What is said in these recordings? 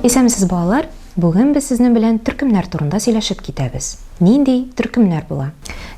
Исәнмесез, балалар! Бүген без сезнең белән төркемнәр турында сөйләшеп китәбез. Нинди төркемнәр була?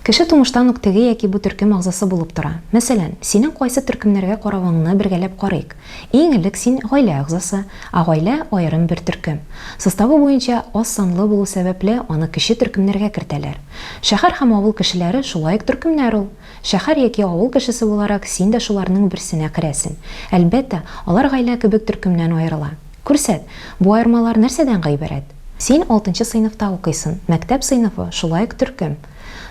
Кеше тумыштан ук теге яки бу төркем әгъзасы булып тора. Мәсәлән, синең кайсы төркемнәргә каравыңны бергәләп карыйк. Иң элек син гаилә әгъзасы, ә гаилә, аерым бер төркем. Составы буенча аз санлы булу сәбәпле, аны кече төркемнәргә кертәләр. Шәһәр һәм авыл кешеләре шулай ук төркемнәр ул. Шәһәр яки авыл кешесе буларак, син дә шуларның берсенә керәсен. Әлбәттә, алар гаилә кебек төркемнән аерыла. Күрсәт, бу аермалар нәрсәдән гыйбарәт? Син алтынчы сыйныфта укыйсын. Мәктәп сыйныфы, шулай ук төркем.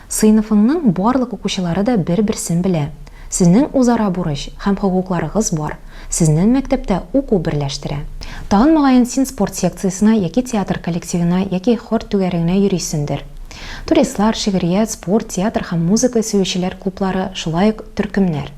Сыйныфыңның барлык укучылары да бер-берсен белә. Сезнең үзара бурыч һәм хокукларыгыз бар. Сезнен мәктәптә уку берләштерә. Тагын, мөгаен, син спорт секциясенә яки театр коллективына яки хор түгәрәгенә йөрисендер. Туристлар, шигърият, спорт, театр һәм музыка сөючеләр клублары, шулай ук төркемнәр.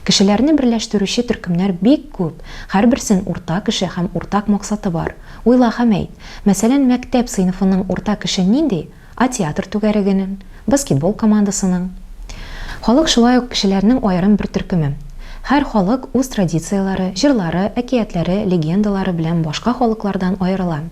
Кешеләрне берләштерүче төркемнәр бик күп, һәрберсен уртак эше һәм уртак максаты бар. Уйла һәм әйт, мәсәлән, мәктәп сыйныфының уртак эше нинди, а театр түгәрәгенең, баскетбол командасының? Халык шулай ук кешеләрнең аерым бер төркеме. Һәр халык үз традицияләре, җырлары, әкиятләре, легендалары белән башка халыклардан аерыла.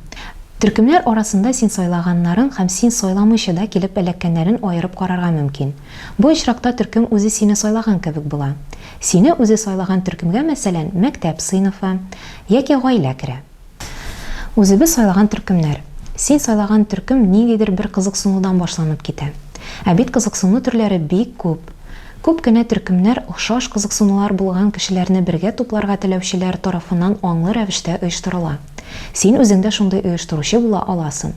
Төркемнәр арасында син сайлаганнарын һәм син сайламыйча да килеп эләккәннәрен аерып карарга мөмкин. Бу очракта төркем үзе сине сайлаган кебек була. Сине үзе сайлаган төркемгә, мәсәлән, мәктәп сыйныфы яки гаилә керә. Үзебез сайлаган төркемнәр. Син сайлаган төркем ниндидер бер кызыксынудан башланып китә. Ә бит кызыксыну төрләре бик күп. Күп кенә төркемнәр охшаш кызыксынулар булган кешеләрне бергә тупларга теләүчеләр тарафыннан аңлы рәвештә оештырыла. Син үзең дә шундый оештыручы була аласын.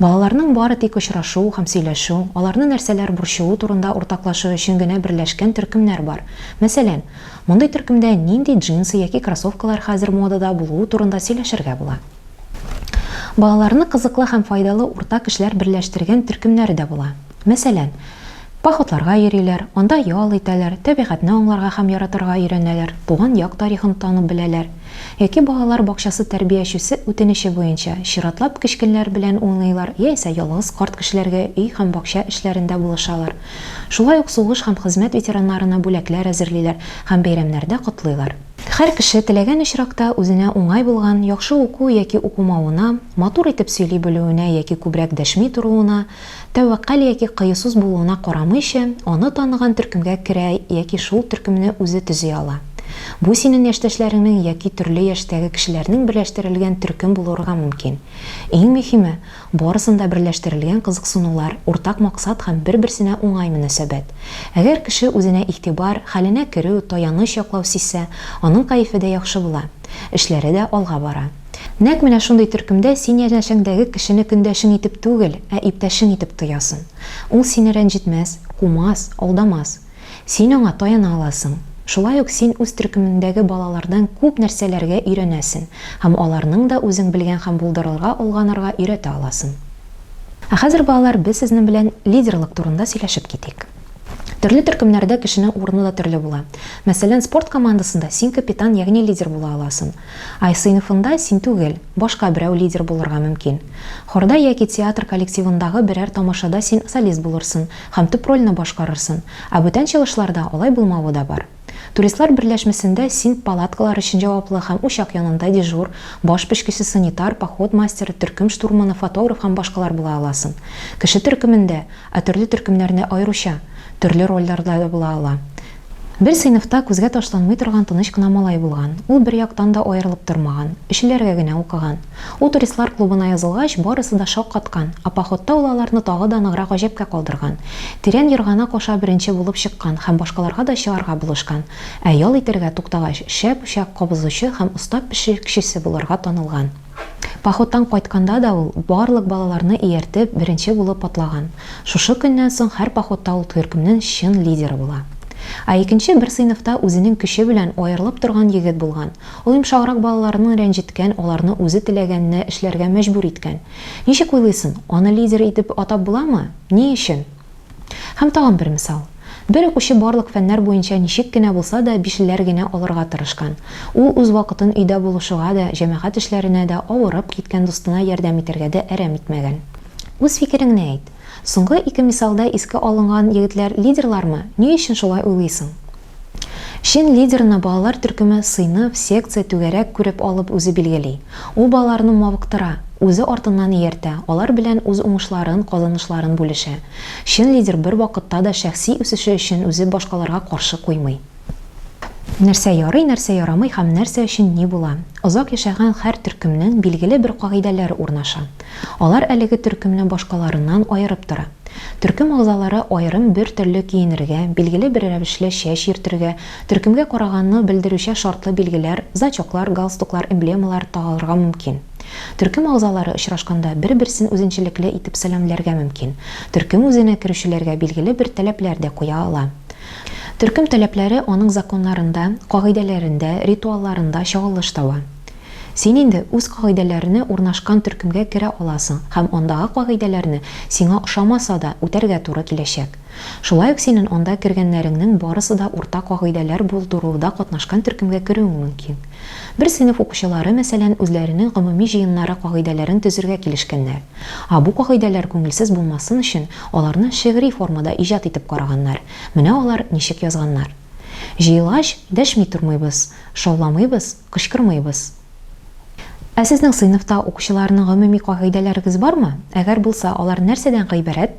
Балаларның бары тик очрашу һәм сөйләшү, аларны нәрсәләр борчуы турында уртаклашу өчен генә берләшкән төркемнәр бар. Мәсәлән, мондый төркемдә нинди джинсы яки кроссовкалар хәзер модада булуы турында сөйләшергә була. Балаларны кызыклы һәм файдалы уртак эшләр берләштергән төркемнәре дә була. Мәсәлән, походларга йөриләр, анда ял итәләр, табигатьне аңларга һәм яратырга өйрәнәләр, туган як тарихын танып беләләр. Яки балалар бакчасы тәрбиячесе үтенече буенча, чиратлап кечкенләр белән уйныйлар яисә ялгыз карт кешеләргә өй һәм бакча эшләрендә булышалар. Шулай ук сугыш һәм хезмәт ветераннарына бүләкләр әзерлиләр һәм бәйрәмнәрдә котлыйлар. Һәр кеше теләгән очракта үзенә уңай булган яхшы уку яки укумавына, матур итеп сөйли белүенә яки күбрәк дәшми торуына, тәвәккәл яки кыюсыз булуына карамыйча, аны таныган төркемгә керә яки шул төркемне үзе төзи ала. Бу синен яшьтәшләреңнең яки төрле яшьтәге кешеләрнең берләштерелгән төркем булырга мөмкин. Иң мөһиме, барысын да берләштерелгән кызыксынулар, уртак максат һәм бер-берсенә уңай мөнәсәбәт. Әгәр кеше үзенә игътибар, хәленә керү, таяныч яклау сизсә, аның кәефе дә яхшы була, эшләре дә алга бара. Нәкъ менә шундый төркемдә син янәшәңдәге кешене көндәшең итеп түгел, ә иптәшең итеп тоясын. Ул сине рәнҗетмәс, кумас, алдамас. Син аңа таяна аласың. Шулай ук син үз төркемеңдәге балалардан күп нәрсәләргә өйрәнәсен һәм аларның да үзең белгән һәм булдырырга алганарга өйрәтә аласын. Ә хәзер, балалар, без сезнең белән лидерлык турында сөйләшеп китик. Төрле төркемнәрдә кешенең урыны да төрле була. Мәсәлән, спорт командасында син капитан, ягъни лидер була аласың. Ә сыйныфында син түгел, башка берәү лидер булырга мөмкин. Хорда яки театр коллективындагы берәр тамашада син солист булырсын һәм төп рольне башкарырсын, ә бүтән чыгышларда алай булмавы да бар. Туристлар берләшмәсендә син палаткалар өчен җаваплы һәм учак янында дежур, баш пешкече, санитар, поход мастеры, төркем штурманы, фотограф һәм башкалар була аласын. Кеше төркемендә, ә төрле төркемнәрне аеруча, төрле рольләрдә дә була ала. Бер сыйныфта күзгә ташланмый торган тыныч кына малай булган. Ул бер яктан да аерылып тормаган, өчлеләргә генә укыган. Ул туристлар клубына язылгач, барысы да шаккаткан, ә походта ул аларны тагы да ныграк гаҗәпкә калдырган. Тирән ерганак аша беренче булып чыккан һәм башкаларга да чыгарга булышкан. Ә ял итәргә туктагач, шәп учак кабызучы һәм оста пешекчесе булырга танылган. Походтан кайтканда да ул, барлык балаларны ияртеп, беренче булып атлаган. Шушы көннән соң һәр походта ул төркемнең чын лидеры була. Ә икенче бер сыйныфта үзенең көче белән аерылып торган егет булган. Ул йомшаграк балаларны рәнҗеткән, аларны үзе теләгәнне эшләргә мәҗбүр иткән. Ничек уйлыйсын, аны лидер итеп атап буламы? Ни өчен? Һәм тагын бер мисал. Бер укучы барлык фәннәр буенча ничек кенә булса да бишлеләр генә алырга тырышкан. Ул үз вакытын өйдә булышуга да, җәмәгать эшләренә дә, авырып киткән дустына ярдәм итәргә дә әрәм итмәгән. Үз фикереңне әйт. Соңгы ике мисалда искә алынган егетләр лидерлармы? Ни өчен шулай уйлыйсың? Чын лидерны балалар төркеме сыйныф, секция, түгәрәк күреп алып үзе билгели. Ул балаларны мавыктыра, үзе артыннан ияртә, алар белән үз уңышларын, казанышларын бүлешә. Чын лидер бервакытта да шәхси үсеше өчен үзе башкаларга каршы куймый. Нәрсә ярый, нәрсә ярамый һәм нәрсә өчен ни була? Озак яшәгән һәр төркемнең билгеле бер кагыйдәләре урнаша. Алар әлеге төркемне башкаларыннан аерып тора. Төркем әгъзалары аерым бер төрле киенергә, билгеле бер рәвешле чәч йөртергә, төркемгә караганны белдерүчә шартлы билгеләр, значоклар, галстуклар, эмблемалар тагалырга мөмкин. Төркем әгъзалары очрашканда бер-берсен үзенчәлекле итеп сәламләргә мөмкин. Төркем үзенә керүчеләргә билгеле бер таләпләр дә куя ала. Төркем таләпләре аның законнарында, кагыйдәләрендә, ритуалларында чагылыш таба. Син инде үз кагыйдәләрне урнашкан төркемгә керә аласың һәм андагы кагыйдәләрне, сиңа ошамаса да, үтәргә туры киләчәк. Шулай ук синен анда кергәннәреңнең барысы да уртак кагыйдәләр булдыруда катнашкан төркемгә керүең мөмкин. Бер сыйныф укучылары, мәсәлән, үзләренең гомуми җыеннары кагыйдәләрен төзергә килешкәннәр. Ә бу кагыйдәләр күңелсез булмасын өчен, аларны шигъри формада иҗат итеп караганнар. Менә алар ничек язганнар. Җыелгач, дәшми тормыйбыз, шауламыйбыз, кычкырмыйбыз. Ә сезнең сыйныфта укучыларның гомуми кагыйдәләрегез бармы? Әгәр булса, алар нәрсәдән гыйбарәт?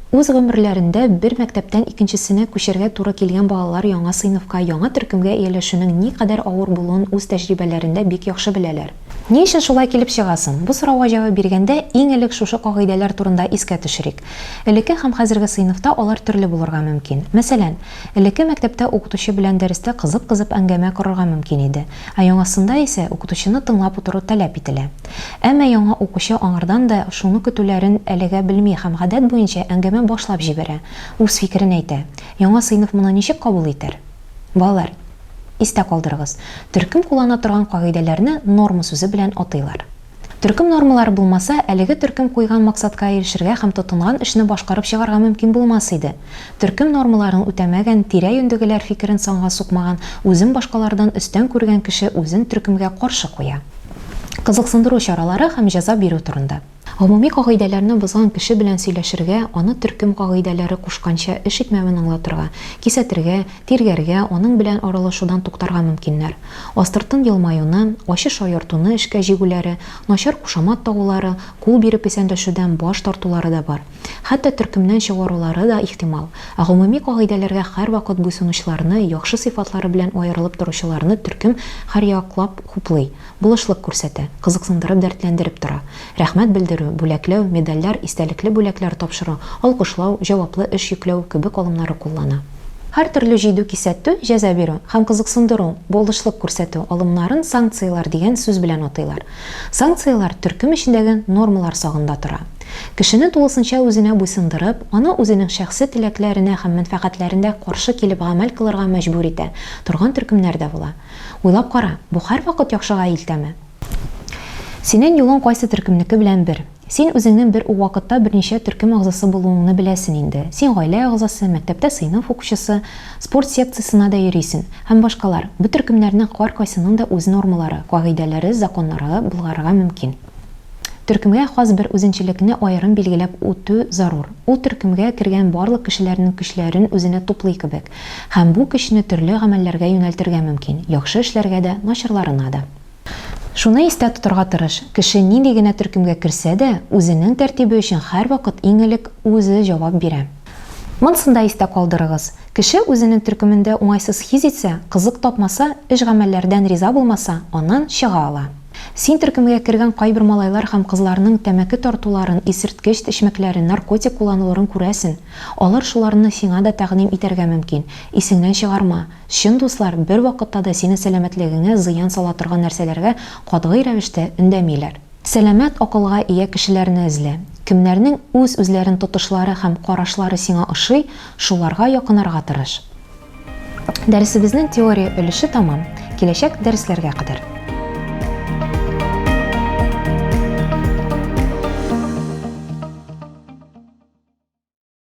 Үз гомерләрендә бер мәктәптән икенчесенә күчәргә туры килгән балалар яңа сыйныфка, яңа төркемгә ияләшүнең никадәр авыр булуын үз тәҗрибәләрендә бик яхшы беләләр. Ни өчен шулай килеп чыга соң? Бу сорауга җавап биргәндә, иң элек шушы кагыйдәләр турында искә төшерик. Элекке һәм хәзерге сыйныфта алар төрле булырга мөмкин. Мәсәлән, элекке мәктәптә укытучы белән дәрестә кызып-кызып әңгәмә корырга мөмкин иде, ә яңасында исә укытучыны тыңлап утыру таләп ителә. Әмма яңа укучы аңардан да шуны көтүләрен әлегә белми һәм гадәт буенча әңгәмә башлап җибәрә, үз фикерен әйтә. Яңа сыйныф моны ничек кабул итәр? Балалар, истә калдырыгыз, төркем куллана торган кагыйдәләрне норма сүзе белән атыйлар. Төркем нормалары булмаса, әлеге төркем куйган максатка ирешергә һәм тотынган эшне башкарып чыгарга мөмкин булмас иде. Төркем нормаларын үтәмәгән, тирә-юньдегеләр фикерен санга сукмаган, үзен башкалардан өстен күргән кеше үзен төркемгә каршы куя. Кызыксындыру чаралары һәм җәза бирү турында. Гомуми кагыйдәләрне бозган кеше белән сөйләшергә, аны төркем кагыйдәләре кушканча эш итмәвен аңлатырга, кисәтергә, тиргәргә, аның белән аралашудан туктарга мөмкиннәр. Астыртын елмаюны, ачы шаяртуны эшкә җигүләре, начар кушамат тагулары, кул биреп исәнләшүдән баш тартулары да бар. Хәтта төркемнән чыгарулары да ихтимал. Ә гомуми кагыйдәләргә һәрвакыт буйсынучыларны, яхшы сыйфатлары белән аерылып торучыларны төркем һәрьяклап хуплый, булышлык күрсәтә, кызыксындырып дәртләндереп тора. Рәхмәт белдерү, бүләкләү, медальләр, истәлекле бүләкләр тапшыру, алкышлау, җаваплы эш йөкләү кебек алымнары куллана. Һәртөрле җыйду кисәтү, җәза бирү, һәм кызыксындыру, булышлык күрсәтү алымнарын санкцияләр дигән сүз белән атыйлар. Санкцияләр төркем эчендәге нормалар сагында тора. Кешене тулысынча үзенә буйсындырып, аны үзенең шәхси теләкләренә һәм мәнфәгатьләрендә каршы килеп гамәл кылырга мәҗбүр итә торган төркемнәр дә була. Уйлап кара, бу һәрвакыт яхшыга илтәме? Синең юлың кайсы төркемнеке белән бер? Син үзеңнең бер үк вакытта берничә төркем әгъзасы булуыңны беләсен инде. Син гаилә әгъзасы, мәктәптә сыйныф укучысы, спорт секциясенә дә йөрисен, һәм башкалар Бу төркемнәрнең һәркайсының да үз нормалары, кагыйдәләре, законнары булгарга мөмкин. Төркемгә хас бер үзенчәлекне аерым билгеләп үтү зарур. Ул төркемгә кергән барлык кешеләрнең көчләрен үзенә туплый кебек. Һәм бу көчне төрле гамәлләргә юнәлтергә мөмкин, яхшы эшләргә дә, начарларына да. Шуны истә тотарга тырыш, кеше нинди генә төркемгә керсә дә, үзенең тәртибе өчен һәрвакыт иң элек үзе җавап бирә. Монысын да истә калдырыгыз, кеше үзенең төркемендә уңайсыз хис итсә, кызык тапмаса, эш-гамәлләрдән риза булмаса, аннан чыга ала. Син төркемгә кергән кайбер малайлар һәм кызларның тәмәке тартуларын, исерткеч эчмәкләрен, наркотик куллануларын күрәсен. Алар шуларны сиңа да тәкъдим итәргә мөмкин. Исеңнән чыгарма, Чын дуслар бервакытта да синең сәламәтлегеңә зыян сала торган нәрсәләргә катгый рәвештә өндәмиләр. Сәламәт акылга ия кешеләрне эзлә. Кемнәрнең үз-үзләрен тотышлары һәм карашлары сиңа ошый, шуларга якынарга тырыш. Дәресебезнең теория өлеше тәмам. Киләчәк дәресләргә кадәр.